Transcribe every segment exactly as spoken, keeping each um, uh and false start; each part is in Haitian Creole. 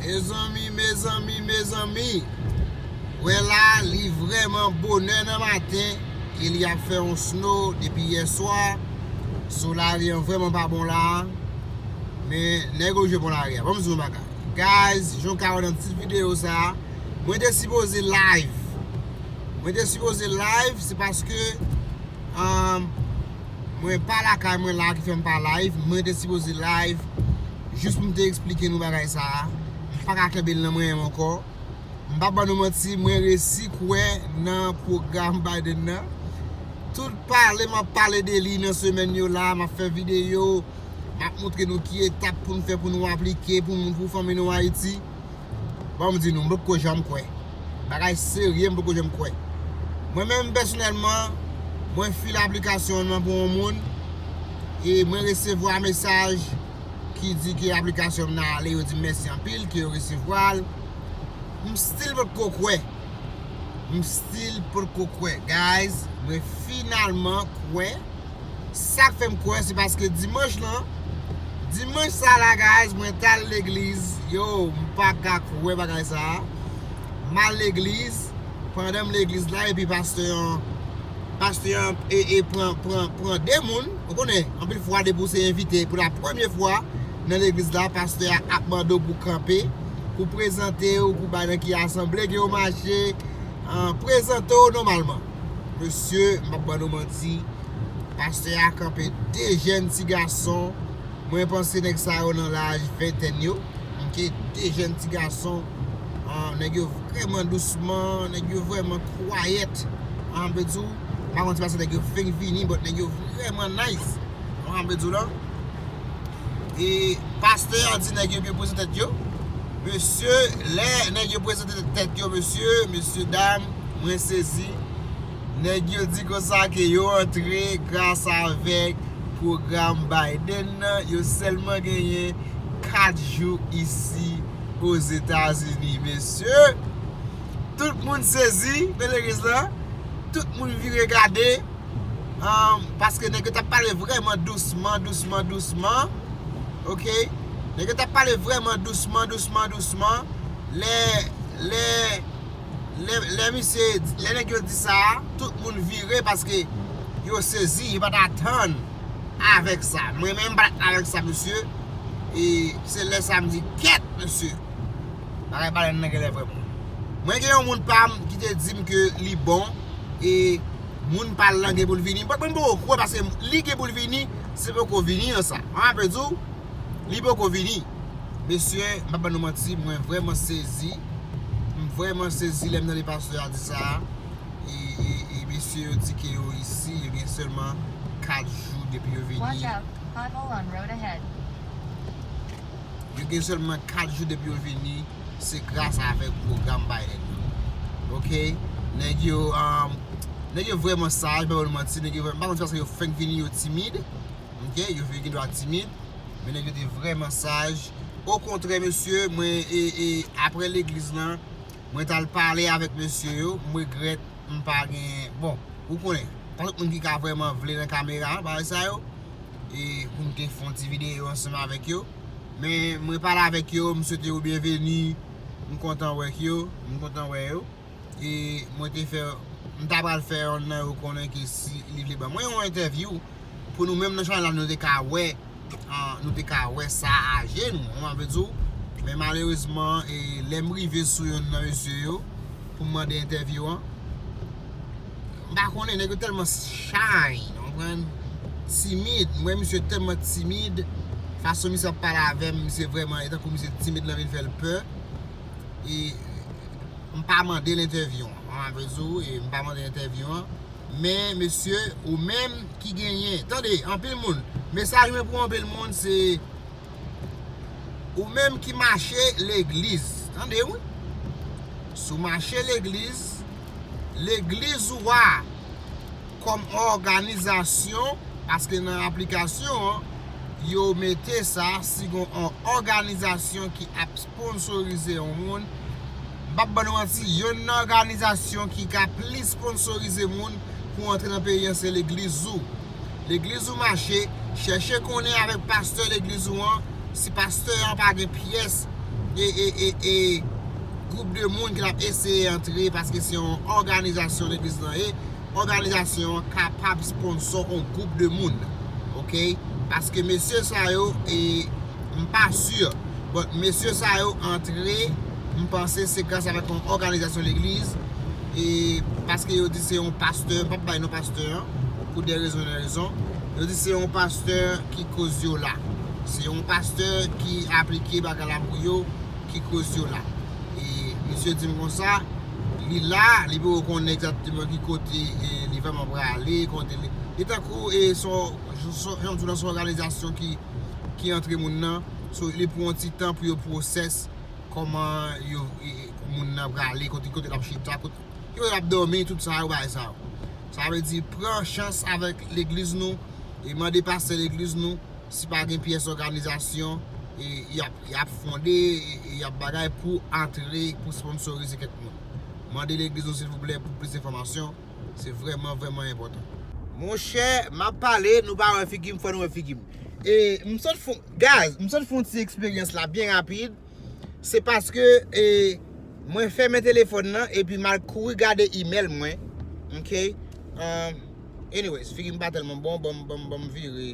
Mezanmi, mezanmi, mezanmi. Wè la, li vrèman bonè nan maten e li ap fè yon snow depi yè swa. Sou lari an vrèman pa bon la. Men nèg oblije pran lari a. Ban m di yon bagay. Guys, jan w ka wè nan tit videyo sa, mwen te sipoze live. Mwen te sipoze live, se paske um, mwen pa lakay mwen la ki fè m pa live. Mwen te sipoze live jis pou m te eksplike nou bagay sa a. M pa ka kenbe l nan mwen menm ankò. M p ap ban nou manti, mwen resi kwè nan pwogram Biden nan. Tout pale m ap pale de li nan semèn yo la, m ap fè videyo, m ap montre nou ki etap pou n fè pou nou aplike, pou moun, pou fanmi nou Ayiti. Ban m di nou, m potko janm kwè. Bagay serye, m potko janm kwè. Mwen menm pèsonèlman, mwen file aplikasyon an nan pou yon moun e mwen resevwa mesaj ki di ke aplikasyon m nan ale, yo di m mèsi anpil ke yo resevwa l. M still potko kwè. M still potko kwè. Guys, mwen finalman kwè. Sa k fè m kwè, se paske dimanch lan, dimanch sa la, guys, mwen t al legliz. Yo, m pa ka kwè bagay sa a. M al legliz, pandan m legliz la, epi pastè an, pastè an e, e pran, pran, pran de moun. Ou konnen, anpil fwa, depi w se envite pou la premye fwa nan legliz la, pastè a ap mande w pou kanpe, pou prezante w, pou bay nan ki asanble ke w mache, an, prezante w nòmalman. Mesye, m p ap ban nou manti, pastè a kanpe de jèn ti gason. Mwen panse nèg sa yo nan laj ventèn yo. Oke, de jèn ti gason. Ah, nèg yo vrèman dousman, nèg yo vrèman kwayèt. Ah, m pe di w, m pa konn si paske nèg yo fenk vini, but nèg yo vrèman nice. Ah, m pe di w la. E pastè a di nèg yo byen poze tèt yo. Mesye, lè nèg yo prezante tèt yo, mesye, mesye dam, mwen sezi. Nèg yo di konsa ke yo antre gras avèk pwogram Biden nan, yo sèlman genyen kat jou isi Ozetazini. Mesye, tout moun sezi nan legliz la, tout moun vire gade, um, paske nèg yo t ap pale vrèman dousman, dousman, dousman. Oke? Nèg yo t ap pale vrèman dousman, dousman, dousman. Lè, lè, lè, lè misye, lè nèg yo di sa, tout moun vire paske yo sezi, yo pa t atann avèk sa. Mwen menm, m pa t atann avèk sa, mesye. E se lè sa m di, kèt, mesye. Bagay Biden nan genlè vrèman. Mwen gen yon moun pa m ki te di m ke li bon, e moun pa l lan gen pou l vini. But mwen poko kwè paske li gen pou l vini, se poko vini an sa. An, m pe di w, li poko vini. Mesye, m pa ban nou manti, mwen vrèman sezi. M vrèman sezi lè m tande pastè a di sa. E, e, e mesye yo di ke yo isi, yo gen sèlman kat jou depi yo vini. Watch out, pothole on road ahead. Yo gen sèlman kat jou depi yo vini, se gras avèk pwogram Biden nan. Oke? Nèg yo, um, nèg yo vrèman saj, m pa ban nou manti, nèg yo vrèman, m pa konn si paske yo fenk vini, yo timid. Oke? Yo vin gen dwa timid, men nèg yo te vrèman saj. Okontrè, mesye, mwen, e, e, apre legliz lan, mwen t al pale avèk mesye yo, m regrèt m pa gen, bon, ou konnen, pa tout moun ki ka vrèman vle nan kamera, bagay sa yo. E pou m te fè yon ti videyo ansanm avèk yo. Men mwen pale avèk yo, m swete yo byenveni, m kontan wè yo, m kontan wè yo. E mwen te fè, m ta pral fè yonn nan yo konnen ke si li vle ban mwen yon entèvyou, pou nou menm nan chanèl la, nou te ka wè, ah, nou te ka wè sa a je nou, ou konprann sa m vle di w. Men malerezman, e, lè m rive sou yonn nan mesye yo, pou m mande entèvyou an, m pa konnen, nèg yo tèlman shy, ou konprann? Timid. M wè misye tèlman timid. Fason misye ap pale avè m, misye vrèman, e tankou misye timid lan vin fè l pè. E m pa mande l entèvyou an. An, m ap di w, e m pa mande l entèvyou an. Men, mesye, ou menm ki genyen, tande, anpil moun, mesaj mwen pou anpil moun, se ou menm ki mache legliz. Tande, wi. Si w mache legliz, legliz ou a kòm òganizasyon, paske nan aplikasyon an, yo mete sa, si gon yon òganizasyon ki ap sponsorize yon moun, m p ap ban nou manti, yonn nan òganizasyon ki ka plis sponsorize moun pou antre nan peyi an, se legliz ou. Legliz ou mache, chèche konnen avèk pastè legliz ou an, si pastè an pa gen pyès e, e, e, e gwoup de moun ki t ap eseye antre, paske se yon òganizasyon legliz lan ye. Òganizasyon an kapab sponsò yon gwoup de moun. Oke? Paske mesye sa yo, e, m pa si. But mesye sa yo antre, m panse se gras avèk yon òganizasyon legliz. E paske yo di se yon pastè, m p ap bay non pastè an, pou de rezon, de rezon. Yo di se yon pastè ki koz yo la. Se yon pastè ki aplike bagay la pou yo, ki koz yo la. E misye di m konsa, li la, li poko konnen egzakteman ki kote, e, li vrèman prale, kote li. Li tankou, e, son, son, jan m di w lan, se yon òganizasyon ki, ki antre moun nan. So, li pran yon ti tan pou yo pwosès kòman yo, e, e, moun nan prale, kote, kote l ap chita, kote, kote l ap dòmi, tout sa yo, bagay sa yo. Sa vle di, pran chans avèk legliz nou, e mande pastè legliz nou, si pa gen pyès òganizasyon, e, y ap, y ap fonde, e, e y ap bagay pou antre, pou sponsorize kèk moun. Mande legliz nou, silvouplè, pou plis enfòmasyon. Se vrèman, vrèman enpòtan. Monchè, m ap pale, nou pa wè figi m, fò nou wè figi m. E, m sot fon, guys, m sot fon ti eksperyans la byen rapid. Se paske, e, mwen fèmen telefòn nan, epi m al kouri gade imèl mwen. Oke? Um, anyways, figi m pa tèlman bon, ban m, ban m, ban m vire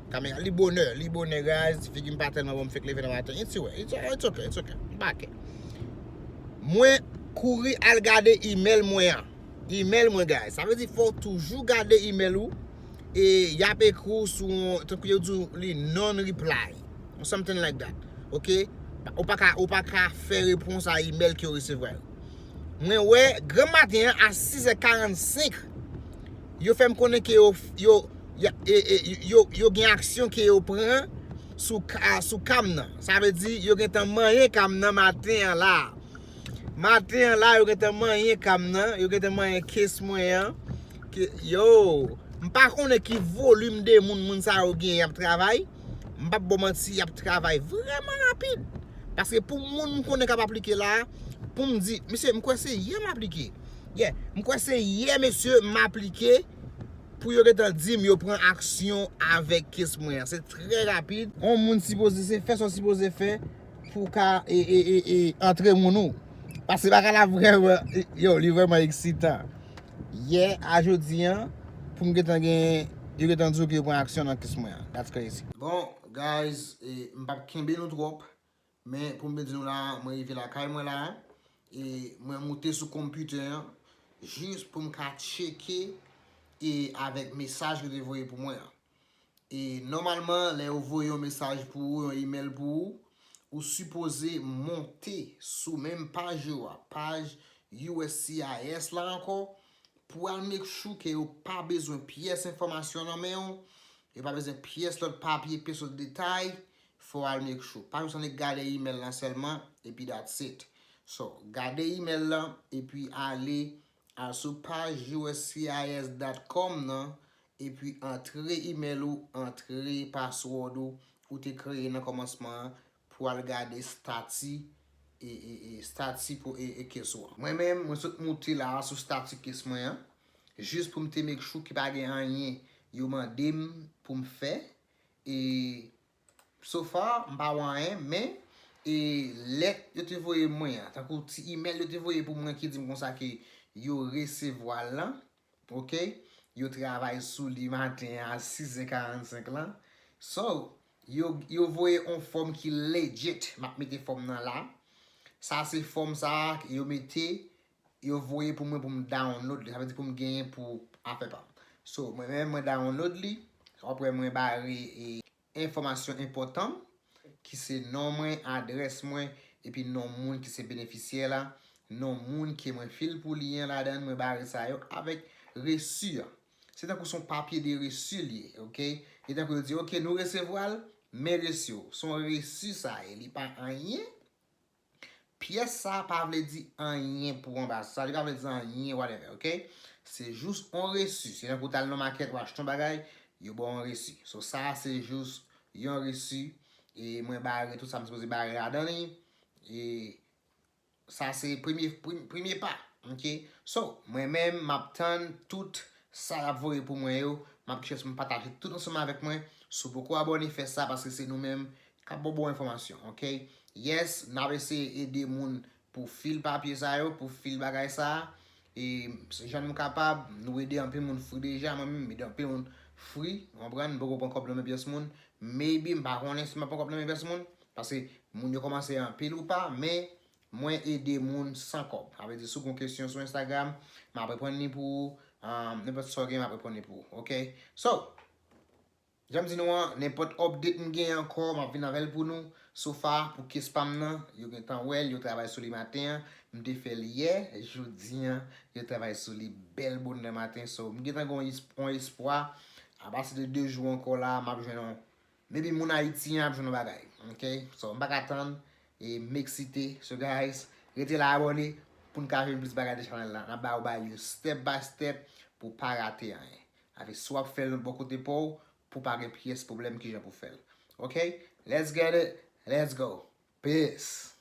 kamera. Li bonè, li bonè, guys. Figi m pa tèlman bon, m fèk leve nan maten. It's, it's, it's okay, it's okay. M pa kè. Mwen kouri al gade imèl mwen an. Imèl mwen, guys. Sa vle di fò w toujou gade imèl ou. E y ap ekri w sou yon, tankou yo di w li non-reply. Or something like that. Oke? Ou pa ka, ou pa ka fè repons a imèl ke w resevwa yo. Mwen wè, granm maten an, a sis è karannsenk, yo fè m konnen ke yo, yo, y a- e- e- yo, yo gen aksyon ke yo pran sou ka, sou ka m nan. Sa vle di, yo gentan manyen ka m nan maten an la. Maten an la, yo gentan manyen ka m nan, yo gentan manyen case mwen an. Ke, yo, m pa konnen ki volim de moun, moun sa yo gen, y ap travay. M p ap ba w manti, y ap travay vrèman rapid. Paske pou moun m konnen k ap aplike la, pou m di, mesye, m kwè se yè m aplike. Yeah, m kwè se yè, mesye, m aplike pou yo gentan di m yo pran aksyon avèk case mwen an. Se trè rapid. Yon moun sipoze se fè sa w sipoze fè pou w ka e, e, e, e, antre moun ou. Paske bagay la vrèman, e, yo, li vrèman eksitan. Yè a jodi an, pou m gentan gen, yo gentan di w ke yo pran aksyon nan case mwen an. That's crazy. Bon, guys, e, m p ap kenbe nou twòp, men pou m byen di nou la, mwen rive lakay mwen la, e mwen moute sou konpitè an, jis pou m ka tcheke, e avèk mesaj yo te voye pou mwen an. E nòmalman, lè yo voye yon mesaj pou ou, yon imèl pou ou, ou sipoze monte sou menm paj yo a, paj U S C I S la ankò, pou al make sure ke yo pa bezwen pyès enfòmasyon nan men w, yo pa bezwen pyès lòt papye, pyès lòt detay, fò w al make sure. Pa jis annik gade imèl lan sèlman, epi that's it. So, gade imèl lan, epi ale, al sou paj U S C I S dot com nan, epi antre imèl ou, antre password ou, ou te kreye nan kòmansman an, pou al gade stati, e, e, e, stati pou, e, e, case ou an. Mwen menm, mwen sot moute la a sou stati case mwen an, jis pou m te make sure ke pa gen anyen yo mande m pou m fè, e so far, m pa wè anyen, men, e lèt yo te voye mwen an, tankou ti imèl yo te voye pou mwen ki di m konsa ke yo resevwa l lan, oke? Yo travay sou li maten an a sis è karannsenk lan. So, yo, yo voye yon fòm ki legit, m ap mete fòm nan la. Sa se fòm sa a yo mete, yo voye pou mwen pou m download li. Sa vle di pou m genyen pou afè pa m. So, mwen menm, mwen download li. W ap wè mwen bare, e, enfòmasyon enpòtan, ki se non mwen, adrès mwen, epi non moun ki se benefisyè la, non moun ke mwen fil pou li an ladan, mwen bare sa yo avèk resi an. Se tankou se yon papye de resi li ye, oke? E tankou yo di, oke, nou resevwa l, men resi w. Se yon resi sa ye, li pa anyen. Pyès sa pa vle di anyen pou anba sa, li pa vle di anyen, whatever, oke? Se jis yon resi. Se tankou w t al nan makèt, w achte yon bagay, yo ba w yon resi. So, sa se jis yon resi. E mwen bare tout sa m sipoze bare ladan li. E sa se premye, prem-, premye pa, oke? So, mwen menm, m ap tann tout sa y ap voye pou mwen yo. M ap chèche m pataje tout ansanm avèk mwen. Si w poko abòne, fè sa, paske se nou menm k ap ba w bon enfòmasyon, oke? Yes, n ap eseye ede moun pou fil papye sa yo, pou fil bagay sa. E jan nou kapab, nou ede anpil moun free deja. Mwen menm, m ede anpil moun free, w konprann? M poko pran kòb nan men pyès moun. Maybe, m pa konnen si m ap pran kòb nan men pyès moun, paske moun yo kòmanse anpil ou pa, men mwen ede moun san kòb. Sa vle di, si w gen kesyon sou Instagram, m ap reponn li pou ou. Um, nenpòt sa w gen, m ap reponn li pou ou. Ok? So, jan m di nou an, nenpòt update m gen ankò, m ap vin avè l pou nou. So far, pou kes pa m nan, yo gentan wè l, yo travay sou li maten an. M te fè l yè, jodi an, yo travay sou li bèl bonè maten. So, m gentan gen yon espwa, apati de de jou ankò la, m ap jwenn yon, maybe moun Ayiti an ap jwenn yon bagay. Ok? So, m pa ka tann, e m eksite. So, guys, rete la, abòne, pou n ka jwenn plis bagay de chanèl la. N ap ba ou bagay yo step by step pou w pa rate anyen. Avèk si w ap fè l bò kote pa w, pou pa gen pyès pwoblèm kijan pou fè l. Ok? Let's get it. Let's go. Peace.